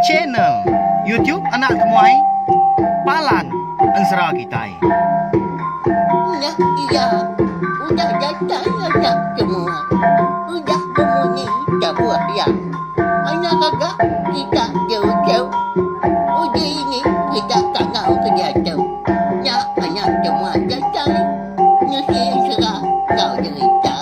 Channel YouTube Anak Temuai Palan Ensera Kitai. Nya iya udah datai anak semua. Udah bemunyi tabuh iya. Anak gaga kita jauh-jauh. Uji ini kita kangau ke diatu. Nya anak semua datai nusi ensera enggau jerita.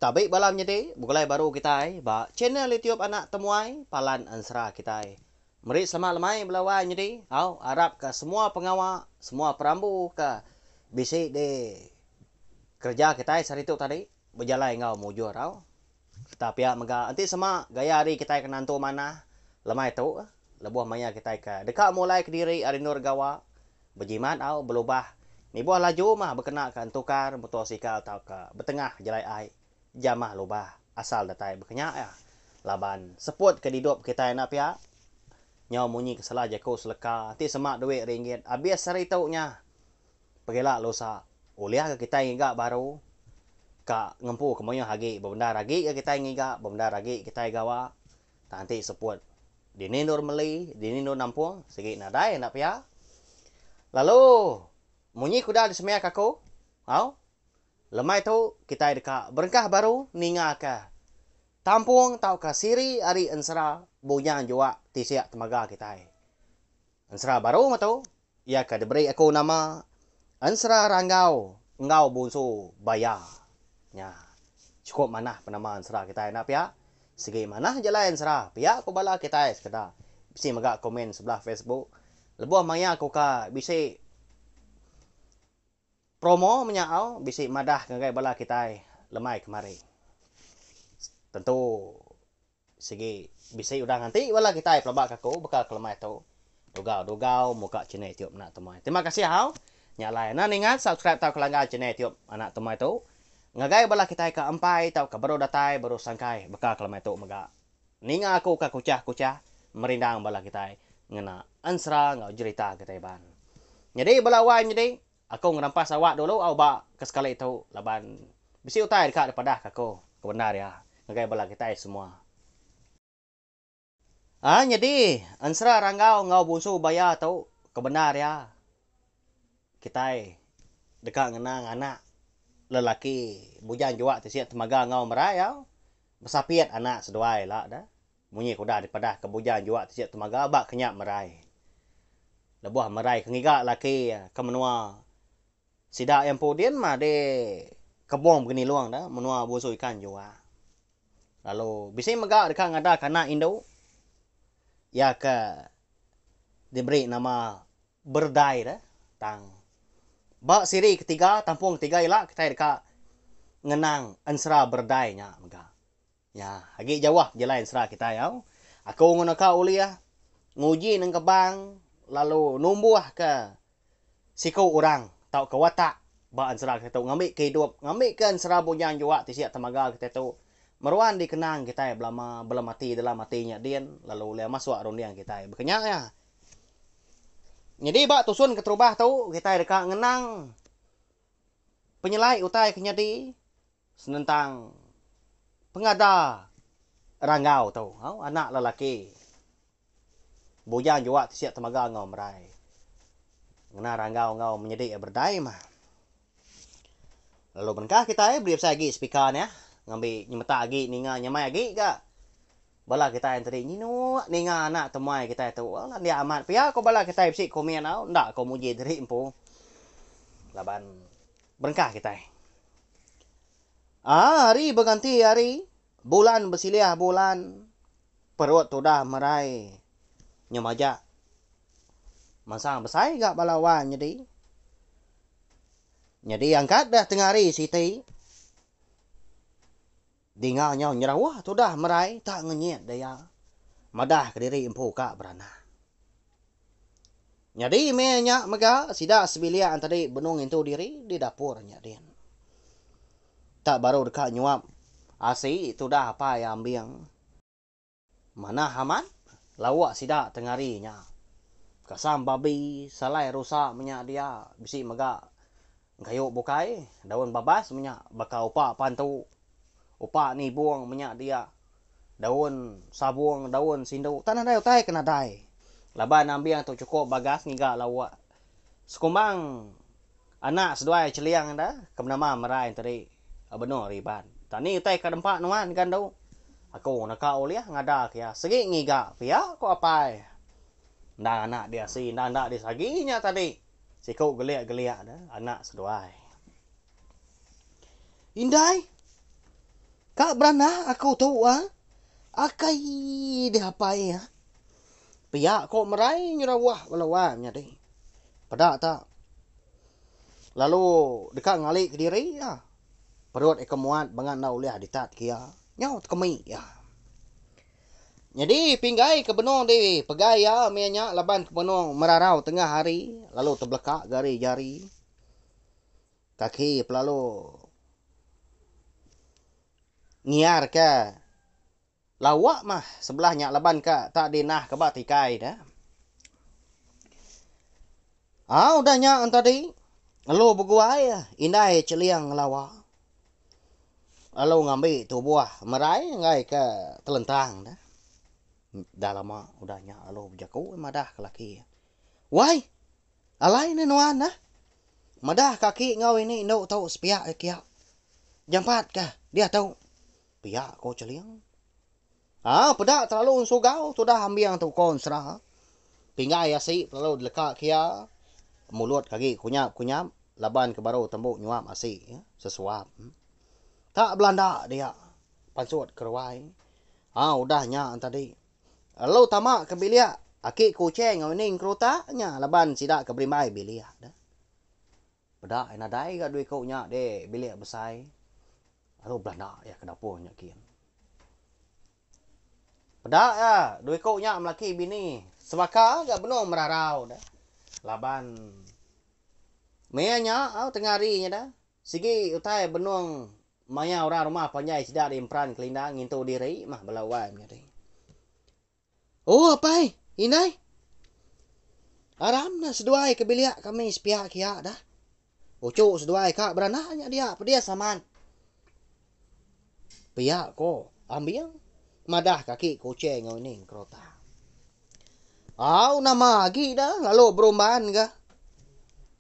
Tabi bala menyedi, begulai baru kitai ba channel YouTube Anak Temuai Palan Ensera kitai. Meri selamat lemai bala wai nyedi, au arap ka semua pengawa, semua perambu ka bisi di kereja kitai sehari tu tadi bejalai enggau mujur au. Sereta pia mega enti sema gaya hari kitai ke nantu manah lemai tu lebuh maya kitai ke deka mulai kediri ari endur gawa bejimat au belubah nibuh laju mah bekena ka entukar motosikal tauka betengah jalai ai jamah lubah asal datai bekenya iya laban seput ke didup kitai enda pia nyau munyi ke sela jaku seleka enti sema duit ringgit abis sehari tu nya. Pegila lusa, ulih ga kitai ngiga baru ka ngempu ke mayuh agi bebendar agi ga kitai ngiga, bebendar agi kitai gawa. Tang enti seput dini endur meli, dini endur nampung sigi nadai enda pia. Lalu munyi ke udah disemia ke aku, au lemai tu kitai deka berengkah baru ninga ke tampung tauka siri ari ensera Bujang Juak Tisik Temaga kitai. Ensera baru meh tu. Iya ke diberi aku nama Ensera Ranggau enggau Bunsu Baya. Nya. Chukup manah penama ensera kitai enda pia. Sigi manah jalai ensera pia ku bala kitai sekeda. Bisi mega komen sebelah Facebook lebuh maya ku ka bisi promo menya au bisi madah ngagai bala kitai lemai kemari. Tentu Sigi bisi udah nganti bala kitai pelaba ka aku baka ke lemai tu. Dugau dugau muka channel youtube anak temuai. Terima kasih au. Nya alai enda ningat subscribe tauka langgar channel youtube anak temuai tu. Ngagai bala kitai ke empai tauka baru datai baru sangkai baka ke lemai tu mega. Ninga aku ka kuchah kuchah merindang bala kitai ngena ensera enggau jerita kitai Iban. Nyadi bala wai nyadi aku ngerampas awak dulu au ba ke sekali tu laban bisi utai deka dipadah ka aku ke bendar iya ngagai bala kitai semua. Aa nyadi ensera Ranggau enggau Bunsu Baya tu ke bendar iya kitai deka ngenang anak lelaki Bujang Juak Tisik Temaga enggau Merai au besapit anak seduai ila da. Munyi ke udah dipadah ke Bujang Juak Tisik Temaga ba Kenyap Merai. Lebuh Merai ke ngiga laki ke menua sida iya empu din mah di Kebong Begenilong da menua Bunsu Ikan Juak. Lalu bisi mega deka ngada ke anak indu iya ke diberi nama Berdai da tang ba siri ketiga tampung ketiga ila kitai deka ngenang ensera Berdai nya mega. Nya, agi jauh pejalai ensera kitai au. Aku enggau naka ulih nguji nengkebang lalu numbuhka siku orang tauka watak ba ensera kitai tu ngambika idup, ngambika ensera Bujang Juak Tisik Temaga kitai tu meruan dikenang kitai belama belemati dalam ati nya din lalu ulih masuk runding kitai. Baka nya iya. Nyadi ba tusun keterubah tu kitai deka ngenang penyelai utai ke nyadi. Senentang pengada Ranggau tu, anak lelaki Bujang Juak Tisik Temaga enggau Merai. Ngena Ranggau enggau menyedi iya berdai mah. Lalu berengkah kitai beri besai agi speaker nih ngambi nyemetak agi ninga nyamai agi ga bala kitai enti nyinuk ninga anak temuai kitai tu. Landik amat pia ko bala kitai bisi komen au enda ko muji diri empu laban Berengkah kitai. Aa hari beganti hari, bulan besilih bulan, perut tudah merai nya majak mansang besai ga bala wang nyadi. Nyadi angkat deh tengah hari siti, dinga nyau nyerauh tudah merai tak ngenyit daya madah kediri empu ka beranak. Nyadi meh nya mega sida sebilik tadi benung ngintu diri di dapur nya din. Tak baru deka nyuap asi tudah apai ambing. Manah amat lauk sida tengari nya. Kasam babi, salai rusa menya dia bisi mega. Engkayu bukai, daun babas menya baka upa pantu, upa nibung menya dia, daun sabung, daun sindu tak nadai utai ke nadai. Laban ambing tu chukup bagas ngiga lauk. Sekumbang anak seduai Cheling enda ke benama Merai tadi benung riban. Tak ni utai ka dempa nuan ga endu. Aku neka ulih ngada ke iya sigi ngiga pia ku apai. Endang anak diasi enda enda disagi nya tadi. Siku gelik-gelik da anak seduai. Indai, ka beranak aku tu ah. Akai deh apai ah. Pia ko merai nyerawah bala wang nyadi. Peda ta lalu deka ngali kediri ah. Perut ika muat bangat enda ulih ditat ke iya. Nyau tekemi iya. Nyadi pinggai ke benung di pegai iya mih nya laban ke benung merarau tengah hari lalu tebeleka gari jari. Kaki pelalu ngiarka lawa mah sebelah nya laban ka tak dinah ke ba tikai ne. Au udah nya entadi lalu beguai indai Cheling ngelawa. Lalu ngambi tubuh merai enggai ke telentang deh. Dah lama udah nya lalu bejaku madah ke laki iya. Wai! Alai ne nuan neh. Madah ke aki enggau ini indu tu sepiak ke kiya. Jampat ka diatu. Pia ko Cheling. Haa peda terlalu ensugau tudah ambing tu ko ensera. Pinggai asi pelalu dileka kia mulut ke agi kunyap-kunyap laban ke baru tembu nyuap asi sesuap. Tak belanda dia pansut ke ruai. Haa udah nya tadi lalu tama ke bilik aki kuching enggau ining keruta nya laban sida ke berimbai bilik. Peda iya nadai ga dua iku nya deh bilik besai lalu belanda iya ke dapur nya kin. Peda iya dua iku nya melaki bini sebaka ga benung merarau deh laban maya nya au tengah hari nya deh sigi utai benung maya orang rumah panjai sida di emperan kelindang ngintu diri mah bala wai menyadi. Oh apai, indai. Aram nah seduai ke bilik kami sepiak kia dah. Uchu seduai ka beranak nya dia pedis amat. Pia ko Ambing madah kaki kuching enggau ining kerota. Au nama agi dah lalu berumban ga.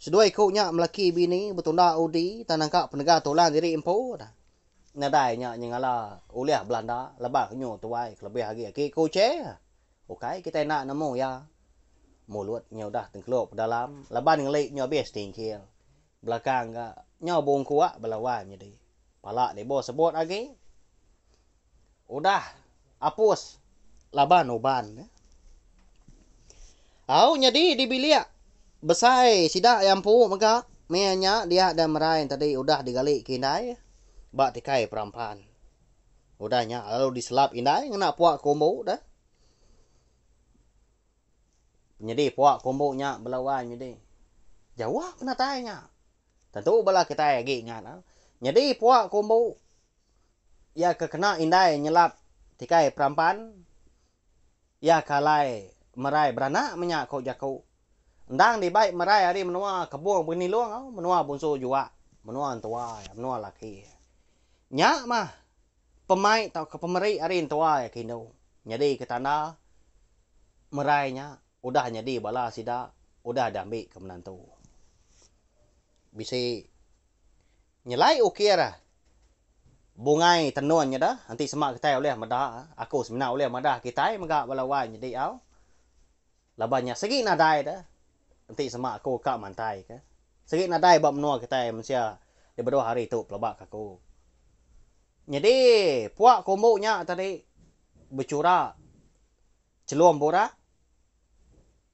Seduai ku nya melaki bini betunda udi tan nangka penega tulang diri empu dah. Nadai nya nyengala ulih belanda lebah nyu tuai kelebih agi aki ku che. Ukai kitai enda nemu iya. Mulut nya udah tengkelup dalam laban ngeli nyu abis tingkil. Belakang ga nyau bungkuk bala wai nyadi. Pala dibo sebut agi. Udah apus laban uban. Au nyadi di bilik besai sida iya empu mega mih nya dia da merai tadi udah digali ke indai ba tikai perampan. Udah nya lalu diselap indai ngena pua kumbu deh. Nyadi pua kumbu nya bala wai nyadi jauh penatai nya. Tentu bala kitai agi ingat. Nyadi pua kumbu Iya ke kena indai nyelap tikai perampan, iya ke alai merai beranak menya ko jaku. Endang dibai merai ari menua Kebung Benilung au, menua Bunsu Juak, menua entua iya, menua laki iya. Nya mah pemai tauka pemeri ari entua iya ke indu. Nyadi ke tanda merai nya udah nyadi bala sida udah diambi ke menantu. Bisi Nyelai ukir bungai tenun nya dah enti sema kitai ulih meda aku semina ulih madah kitai mega bala wai nyedi au laban nya sigi nadai da enti sema aku ka mantai ka sigi nadai ba menua kitai mensia di bedua hari tu pelaba ka aku. Nyadi pua kumbu nya tadi bechura chelum burak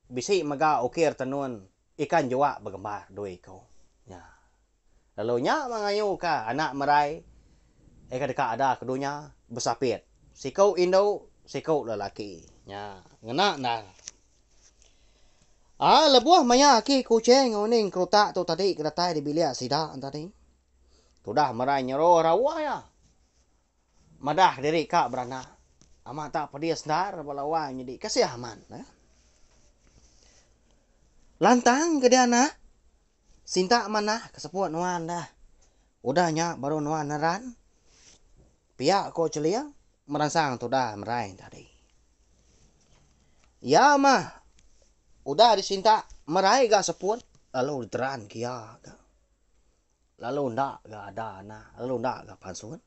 bisi mega ukir tenun Ikan juak begembar dua iku nya. Lalu nya meh ngayuka anak merai ika deka ada ke dunya besapit siku indu siku lelaki. Nya ngena endar. Aa lebuh maya aki kuching nguning kerutak tu tadi ke datai di bilik sida tadi. Tudah merai nyeruh rauh iya. Madah diri ka beranak. Amat tak pedis endar bala wang nyadi kasih amat. Lantang ke dia anak. Sintak manah ke seput nuan dah. Udah nya baru nuan neran. Pia ko Cheling meransang tudah Merai tadi. Iya mah udah disintak Merai ga seput lalu diteran ke iya ga. Lalu enda ga ada anak lalu enda ga pansut.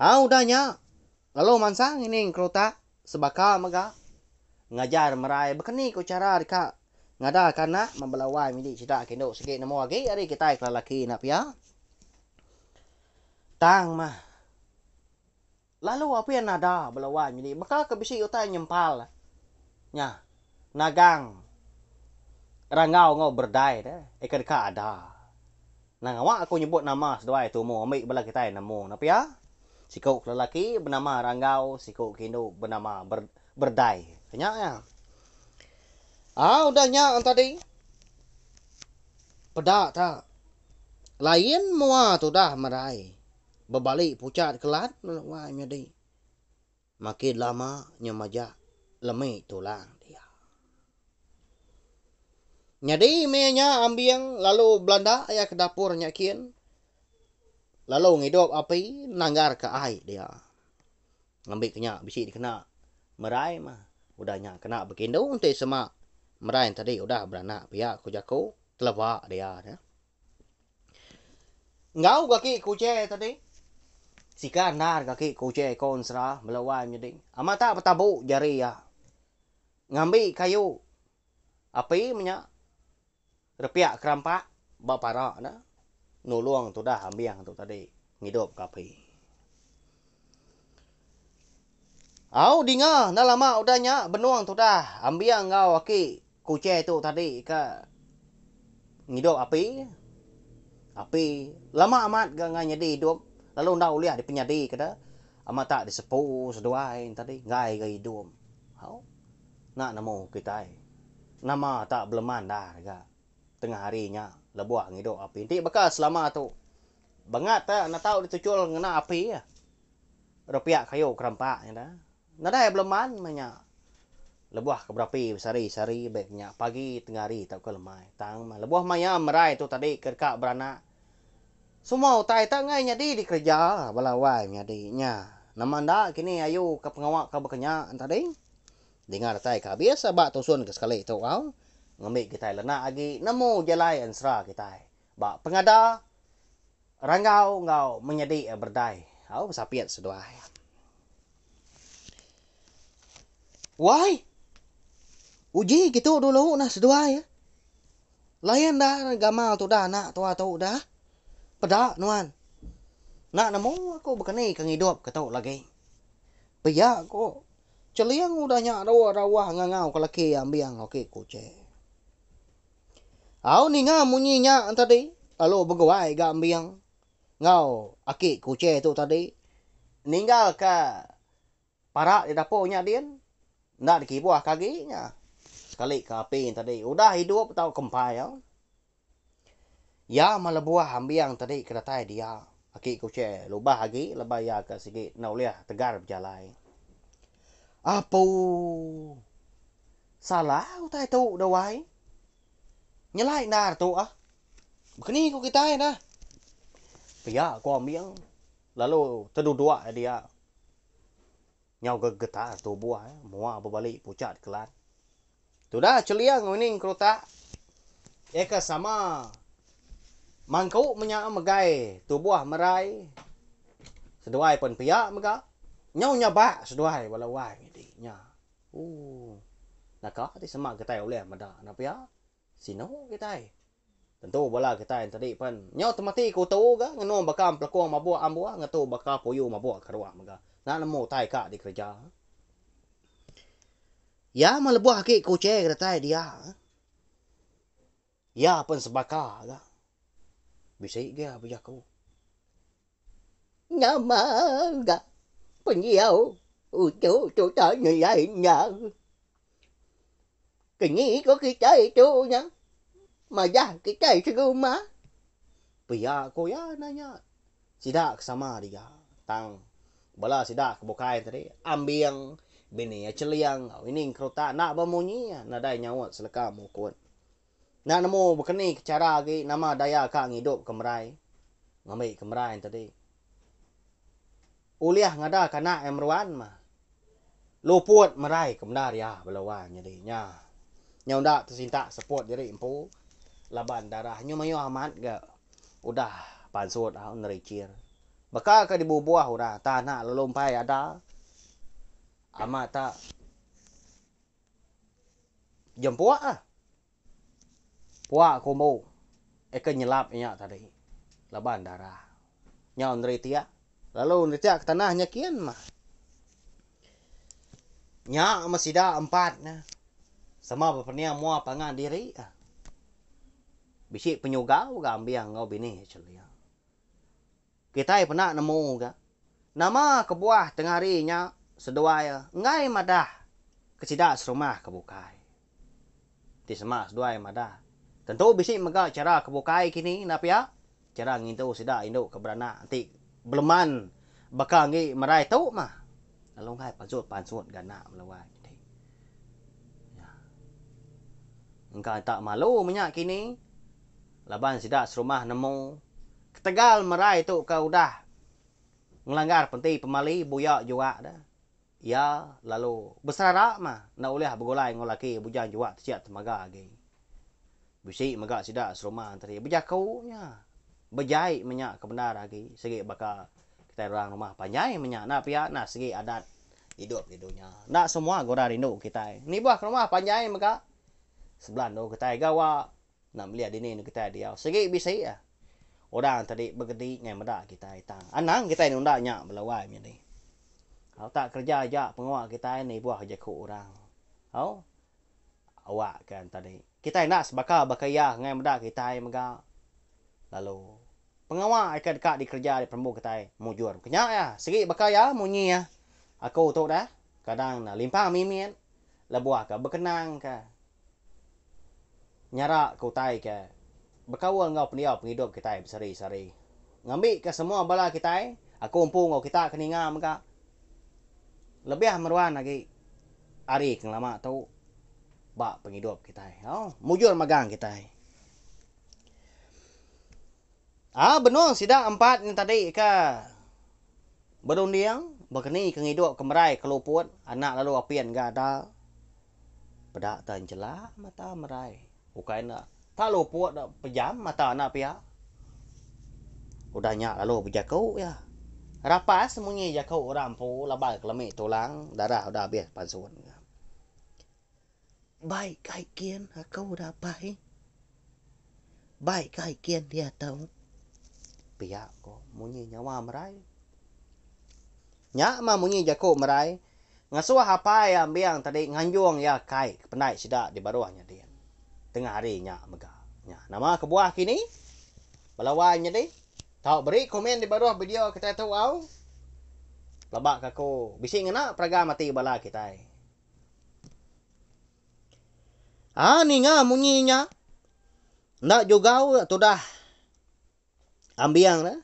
Au udah nya lalu mansang ining kerutak sebaka mega ngajar Merai bekeni ko chara deka ngada ka anak mebela wai midi sida ke indu sigi nemu agi ari kitai ke lelaki enda pia. Tang mah. Lalu apin ada bala wai nyadi baka ke bisi utai nyempal nya nagang Ranggau enggau Berdai deh eka deka ada. Nang awak aku nyebut nama seduai tumu ambi bala kitai nemu ne pia. Siku ke lelaki benama Ranggau siku ke indu benama Berdai. Nya iya. Aa udah nya tadi peda ta lain mua tudah merai. Bebali puchat kelat wai nyadi. Makin lama nya majak lemi tulang dia. Nyadi mih nya ambing lalu belanda iya ke dapur nya kin lalu ngidup api nanggar ke ai dia. Ngambi ke nya bisi dikena merai mah. Udah nya kena bekindu enti sema merai tadi udah beranak pia ku jaku teleba dia. Enggau gaki kuche tadi. Sika endar gaki kuche ko ensera bala wai menyedi. Amat tak betabu jari iya. Ngambi kayu api menya repiak kerampak ba para ne nulung tudah ambing tu tadi ngidup ke api. Au dinga enda lama udah nya benung tudah ambing enggau aki Kuchei tu tadi ke ngidup api. Api lama amat ga ngai nyadi idup lalu enda ulih dipenyadi ke da amat tak disepu seduai tadi enggai ga idup. Au enda nemu kitai nama tak beleman endar ga tengah hari nya lebuh ngidup api. Enti baka selama tu bangat te enda tau dituchul ngena api. Repiak kayu kerampak nya da. Nadai beleman meh nya. Lebuh ke berapi besehari-sehari baik nya pagi, tengah hari tauka lemai. Tang meh lebuh maya merai tu tadi ke deka beranak semua utai te enggai nyadi dikereja bala wai menyadi nya. Nama enda kini ayu ke pengawa ke baka nya tadi. Dinga datai ke abis ba tusun ke sekali tu au ngambi kitai lenak agi nemu jalai ensera kitai ba pengada Ranggau enggau menyadi berdai au besapit seduai. Wai! Uji kitu dulu nah seduai. Lain dah gamal tudah anak tua tu dah. Peda nuan. Enda nemu aku bekeni ke ngidup ke tu lagi. Pia ko Cheling udah nya rauh-rauh ngangau ke laki ambing enggau ki kuching. Au ninga munyi nya tadi lalu beguai ga embing enggau aki kuchei tu tadi ninggal ka para di dapur nya din enda dikibuh ka agi nya sekali ka api tadi udah idup tau ke empai au. Iya mah lebuh ambing tadi ke datai dia aki kuchei lubah agi laban iya ka sigi enda ulih tegar bejalai. Apoo. Salah utai tu deh wai. Nyelai endar tu ah. Bekeni ku kitai dah. Pia ku Ambing lalu teduduk dia. Nyau gegetar tubuh iya mua bebali puchat kelat. Tudah Cheling ngining kerutak iya ke sama mangku menya megai tubuh merai seduai pen pia mega nyau nyabak seduai bala wai nyadi nya. Ooh. Naka ti sema kitai ulih meda enda pia. Sinu kitai. Tentu bala kitai enti pen nyau temati ke utu ga ngenung baka empelekung mabuk ambuh ngetu baka puyu mabuk keruh mega. Enda nemu utai ka dikereja. Iya mah lebuh agi kuching datai dia. Iya pen sebaka ga. Bisi gia bejaku. Nama ga pendiau uchu tu tak nyelai endar. Keni ko kitai tu nya madah kitai serumah. Pia ko iya nanya sida ke sama dia. Tang bala sida ke bukai tadi ambing bini iya cheling enggau ining keruta enda bemunyi nadai nyaut seleka mukut. Enda nemu bekeni ke chara agi nama daya ka ngidup ke merai ngambi ke merai tadi. Ulih ngada ke anak iya meruan mah. Luput merai ke bendar iya bala wang nyadi nya. Nyau enda tesintak seput diri empu laban darah nyu mayuh amat ga udah pansut au nerichir. Baka ke dibubuh orang tang anak lalu empai ada amat tak Jempuk ah. Puak kumbu eka nyelap inya tadi laban darah. Nyau neritik lalu neritik ke tanah nya kin mah. Nya meh sida empat ne sama bepening mua pangan diri ah. Bisi penyugau ga ambing enggau bini Cheling. Kitai penda nemu ga. Nama kebuah tengah hari nya seduai enggai madah ke sida serumah ke bukai. Ti sema seduai madah, tentu bisi mega chara ke bukai kini enda pia? Chara ngintu sida indu ke beranak enti beleman baka enggi merai tu mah. Lalu enggai pansut-pansut ga anak melawai nyadi. Nya. Engka enta malu menya kini laban sida serumah nemu ketegal merai tu ke udah ngelanggar penti pemali buya juak da iya lalu beserara mah enda ulih begulai enggau laki bujang juak techik temaga agi. Bisi mega sida serumah tadi bejaku nya bejai menya ke bendar agi sigi baka kitai orang rumah panjai menya enda pia enda sigi adat idup di dunya. Enda semua ga orang rindu kitai. Nibah ke rumah panjai mega sebelah endur kitai gawa Enda meliah dini enda kitai diau. Sigi bisi ah. Orang tadi begedi ngai meda kitai tang. Anang kitai nunda nya bala wai menyadi. Au tak kereja aja pengawa kitai nibuh jaku orang. Au awak kan tadi. Kitai enda sebaka baka iya ngai meda kitai mega. Lalu pengawa ke deka dikereja diperambu kitai mujur. Ke nya iya sigi baka iya munyi iya. Aku tu dah kadang ne limpang mimit lebuh ke bekenang ka. Nyara ke utai ke bekaul enggau pendiau pengidup kitai besehari-sehari. Ngambika semua bala kitai, aku empu enggau kita ke ninga mega, lebih meruan agi ari ke ngelama tu ba pengidup kitai. Au, mujur magang kitai. Aa benung sida empat nya tadi ke berunding bekeni ke ngidup ke merai ke luput anak lalu apin ga ada. Peda ta enchelak mata merai. Ukai enda. Tak luput da pejam mata enda pia. Udah nya lalu bejaku iya. Rapas munyi jaku orang empu laban kelemi tulang darah udah abis pansut. Bai kai kin aku udah apai. Bai kai kin diatu. Pia ko munyi nyawa merai. Nya mah munyi jaku Merai ngasuh apai iya Embing tadi nganjung iya kai ke pendai sida di baruh nya din. Tengah hari nya mega. Nya nama kebuah kini? Bala wai nyadi tau beri komen di baruh video kitai tu au. Pelaba ka aku bisi ngena peragam ati bala kitai. Aa ninga munyi nya enda jugau tudah Ambing ne.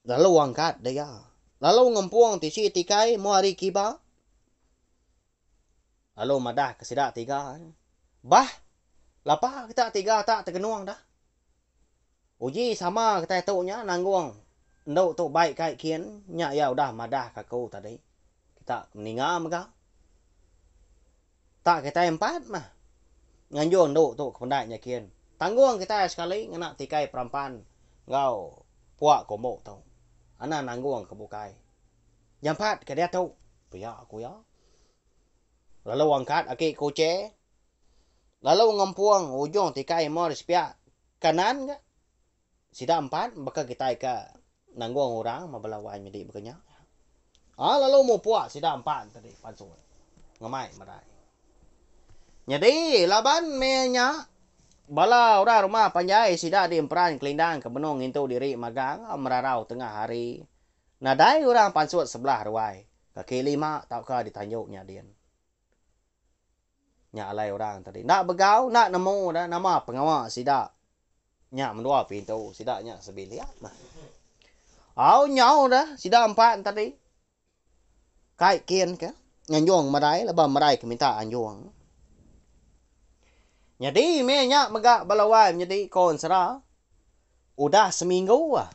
Lalu angkat deh iya. Lalu ngempung tisi tikai mua ari kiba. Lalu madah ke sida tiga. Bah, lapa kita tiga tak tegenung dah. Uji sama kitai tu nya nanggung endu tu bai kai kin nya iya udah madah ke aku tadi. Kita meninga mega. Tak kitai empat mah. Nganjung endu tu ke pendai nya kin. Tanggung kitai sekali ngena tikai perampan enggau puak kombo tu. Anang nanggung ke bukai. Jampat ke diatu, pia ku iya. Lalu angkat aki ke uche. Lalu ngempung ujung tikai moh di sepiak kanan ga. Sida empat baka kitai ke nanggung orang meh bala wai nyadi baka nya. Aa lalu mupuk sida empat tadi pansut ngemai merai. Nyadi laban meh nya bala orang rumah panjai sida di emperan kelindang ke benung ngintu diri magang merarau tengah hari nadai orang pansut sebelah ruai kaki lima tauka ditanju nya din. Nya alai orang tadi enda begau enda nemu da nama pengawa sida nya mendua pintu sida nya sebilik mah. Au nyau da sida empat tadi kai kin ke nganjung merai laban merai ke minta anjung. Nyadi meh nya mega bala wai menyadi ko ensera udah seminggu ah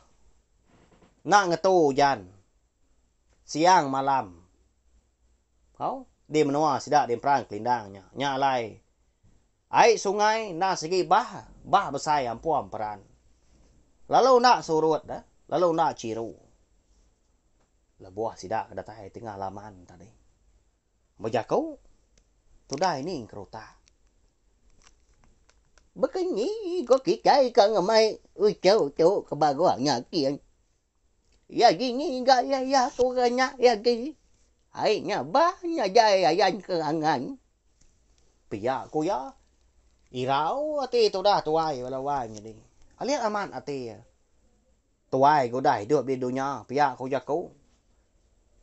enda ngetu ujan siang malam au di menua sida di Emperan Kelindang nya. Nya alai ai sungai enda sigi bah bah besai ampuh emperan lalu enda surut eh lalu enda chiru lebuh sida ke datai tengah laman tadi. Bejaku, tudah ini engkerutak. Baka ni ko kitai ka ngemai uchu tu ke baruh nya kin. Iya agi ngiga iya iya ke orang nya iya agi. Ai nya bah nya jai ayan kerangan. Pia ku iya. Irau ati tudah tuai bala wai nyadi. Alit amat ati iya. Tuai ga udah idup di dunya pia ku jaku.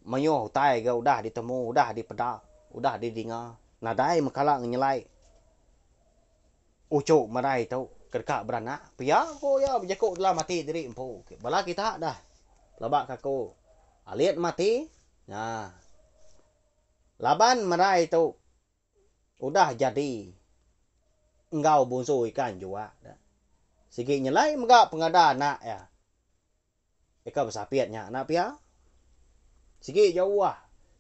Mayuh utai ga udah ditemu, udah dipeda, udah didinga. Nadai mekala ngenyelai uchu merai tu ke deka beranak pia ku iya bejaku dalam ati diri empu. Bala kita dah pelaba ka aku alit mati. Nya. Laban merai tu Udah jadi enggau bunsu ikan juak da. Sigi nyelai mega pengada anak iya. Ika besapit nya anak pia. Sigi jauh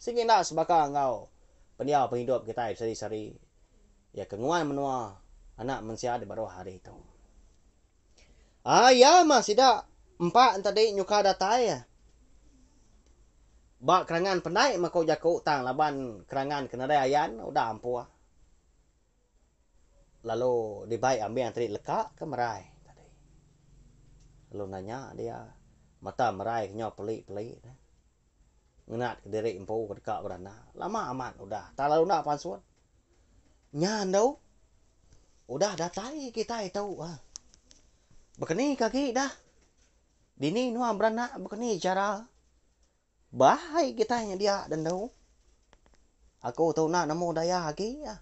sigi enda sebaka enggau pendiau pengidup kitai beseri-seri iya ke nguan menua anak mensia di baruh hari tu. Aa iya mah sida empa entadi nyuka datai. Ba kerangan pendai meh ko jaku tang laban kerangan ke nadai ayan udah ampuh lalu dibai ambing tadi leka ke merai tadi. Lalu nanya dia mata merai ke nyau peli-peli ne. Ngenat kediri empu ke deka beranak. Lama amat udah tang lalu enda pansut. Nya endu udah datai kitai tu ah. Bekeni ke agi dah. Dini nuan beranak bekeni chara. Bah ai kitai nyedia da endu. Aku tu enda nemu daya agi ah.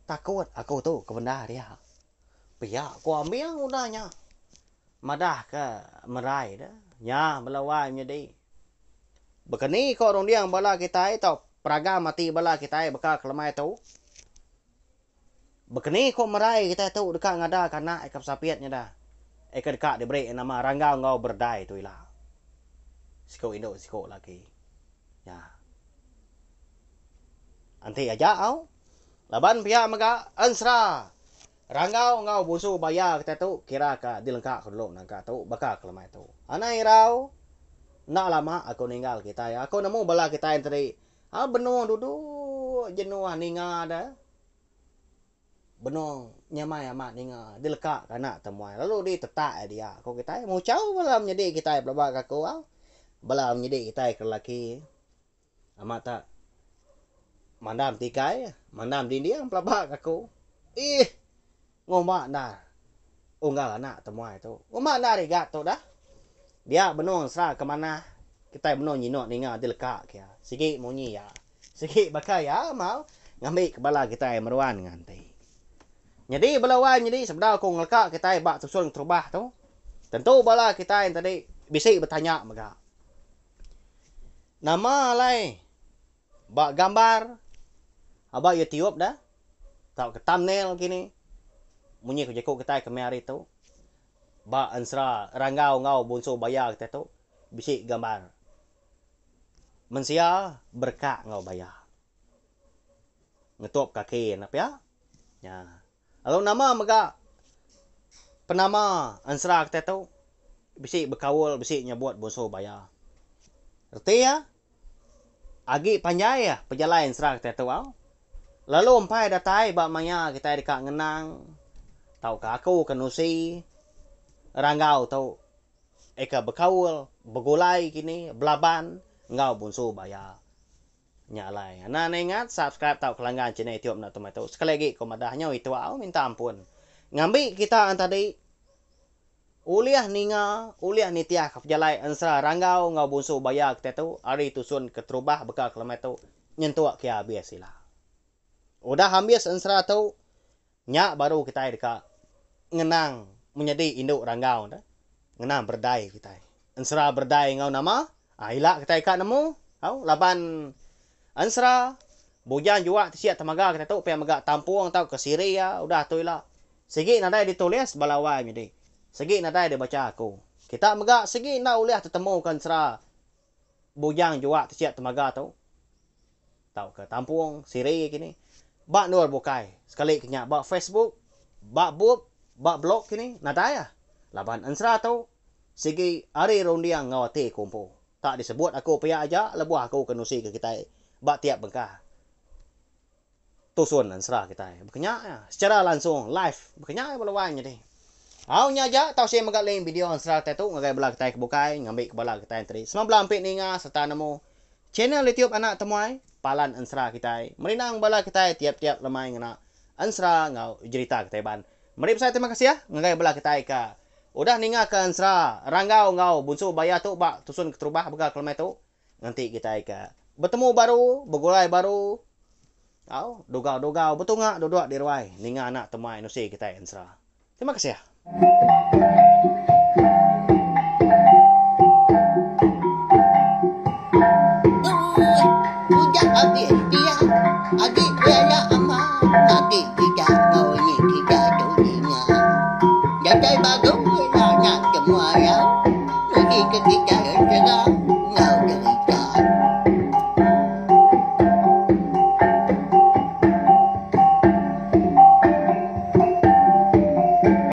Takut aku tu ke bendar iya. Pia ku Ambing udah nya madah ke Merai deh. Nya bala wai menyedi. Baka ni ko runding bala kitai tau peragam ati bala kitai baka ke lemai tu. Baka ni ko Merai kitai tu deka ngada ke anak ika pesapit nya dah. Ika deka diberi nama Ranggau enggau Berdai tu ila. Siku indu siku laki. Nya. Enti aja au. Laban pia mega ensera Ranggau enggau Bunsu Baya kitai tu kira ka dilengka ka dulu nangka tu baka ke lemai tu. Anang irau enda lama aku ninggal kitai. Aku nemu bala kitai enteri benung duduk jenuh ninga de. Benung nyamai amat ninga dileka ka anak temuai lalu ditetak iya dia ku kitai. Muchau bala menyedi kitai pelaba ka aku au. Bala menyedi kitai ke lelaki. Amat tak mandam tikai, mandam dinding pelaba ka aku. Ih ngumba endar unggal anak temuai tu. Ngumba endar igat tu dah. Dia benung sera ke manah kitai benung nyinuk ninga ti leka ke iya. Sigi munyi iya. Sigi baka iya mau ngambi ke bala kitai meruan nganti. Nyadi bala wai nyadi sebedau aku ngeleka kitai ba tusun keterubah tu, tentu bala kitai tadi bisi betanya mega. Nama alai ba gambar aba YouTube da tauka thumbnail kini munyi ku jaku kitai ke meh hari tu ba ensera Ranggau enggau Bunsu Baya kitai tu bisi gambar mensia berekak enggau baya ngetup kaki ne pia. Nya. Lalu nama mega penama ensera kitai tu bisi bekaul bisi nyebut Bunsu Baya. Reti iya agi panjai iya pejalai ensera kitai tu au. Lalu empai datai ba maya kitai deka ngenang tauka aku ke nusi Ranggau tu eka bekaul begulai kini belaban enggau Bunsu Baya. Nya alai, anang enda ingat subscribe tauka langgan channel YouTube enda tumai tu. Sekali agi ku madah nyau itu au minta ampun. Ngambi kita an tadi ulih ninga, ulih nitihka pejalai ensera Ranggau enggau Bunsu Baya kitai tu ari tusun keterubah baka ke lemai tu nyentuk ke abis ila. Udah ambis ensera tu, Nya baru kitai deka ngenang menyadi indu ranggau ne, ngenang berdai kitai. Ensera berdai enggau nama? Ah ila kitai ka nemu au laban ensera Bujang Juak Tisik Temaga kitai tu pia mega tampung tauka siri iya udah tu ila. Sigi nadai ditulis bala wai nyadi. Sigi nadai dibacha aku. Kita mega sigi enda ulih tetemuka ensera Bujang Juak Tisik Temaga tu tauka tampung siri kini ba endur bukai sekali ke nya ba Facebook, ba bup, ba blog kini nadai ah laban ensera tu sigi ari runding enggau ati aku empu. Tak disebut aku pia aja lebuh aku ke nusi ke kitai ba tiap bengkah tusun ensera kitai. Baka nya iya secara langsung live baka nya iya bala wai nyadi. Au nya aja tau share mega link video ensera kitai tu ngagai bala kitai ke bukai ngambi ke bala kitai enteri semua bala ampi ninga sereta nemu channel YouTube Anak Temuai palan ensera kitai merindang bala kitai tiap-tiap lemai ngena ensera enggau jerita kitai Iban. Meri besai terima kasih ngagai bala kitai ke Udah ninga ke ensera Ranggau enggau Bunsu Baya tu ba tusun keterubah bega kelemai tu, nganti kitai ke betemu baru, begulai baru, au dugau-dugau betunga duduk di ruai ninga anak temuai nusi kitai ensera. Terima kasih. Udah abis pia agi bela ama agi kita enggau ini kita tu ninga. Datai baru ila anak temuai au.